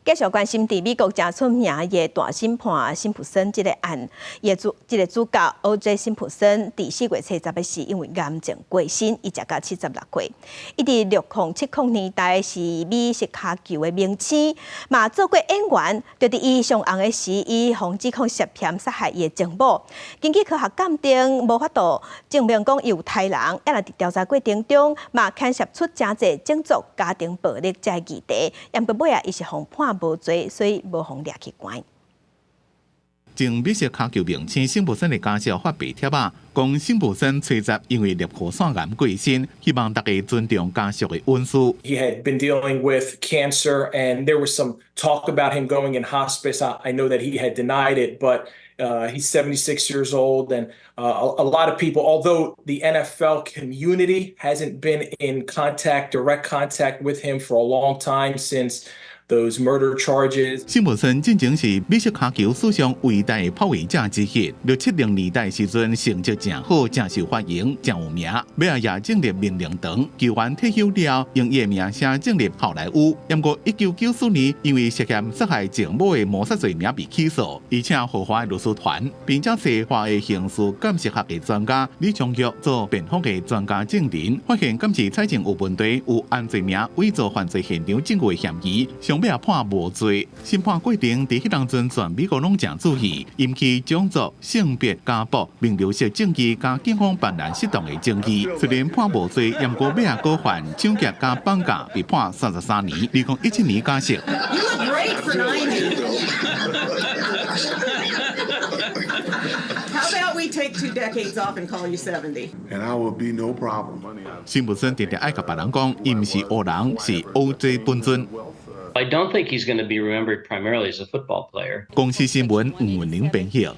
繼續關心佇美國誠出名的大審判辛普森這個案，伊的主這個主角 O.J. 辛普森，佇4月30時因為癌症過身，伊食甲76歲。伊佇60、70年代是美式跤球的明星，嘛做過演員。就佇伊上紅的時，伊予指控涉嫌殺害伊的情某。根據科學鑑定，無法度證明講伊有刣人，抑若佇調查過程中，嘛牽涉出誠濟種族、家庭暴力這个議題。毋過尾仔，伊是予判無罪，所以無予掠去關。前美式跤球明星辛普森的家屬發白帖仔，講辛普森初十因為攝護腺癌過身，希望大家尊重家屬的隱私。 He had been dealing with cancer, and there was some talk about him going in hospice. I know that he had denied it, but he's 76 years old, and a lot of people, although the NFL community hasn't been in contact, direct contact with him for a long time since those murder charges. 辛普森進前是美式跤球史上偉大的破壞者之一。六七零年代時陣成績誠好，誠受歡迎，誠有名。尾仔也進入名人堂，球員退休了，用伊的名聲進入好萊塢。毋過1994年因為涉嫌殺害情某的謀殺罪名被起訴，伊請豪華的律師團，並且找華裔刑事鑑識學的專家李長玉做辯方的專家證人，發現鑑識採證有問題，有按罪名偽造犯罪現場證據的嫌疑。上尾仔判無罪。審判過程佇彼當陣全美國攏誠注意，引起種族、性別、家暴、名流式正義佮警方辦案失當的爭議。雖然判無罪，毋過尾仔閣犯搶劫佮綁架，被判33年。2017年假釋。 You look great for 90. How about we take 2 decades off and call you 70? And I will be no problem. 辛普森定定愛共別人講，伊毋是黑人，是 O.J. 本尊。 I don't think he's going to be remembered primarily as a football player. 公視新聞吳文玲編譯。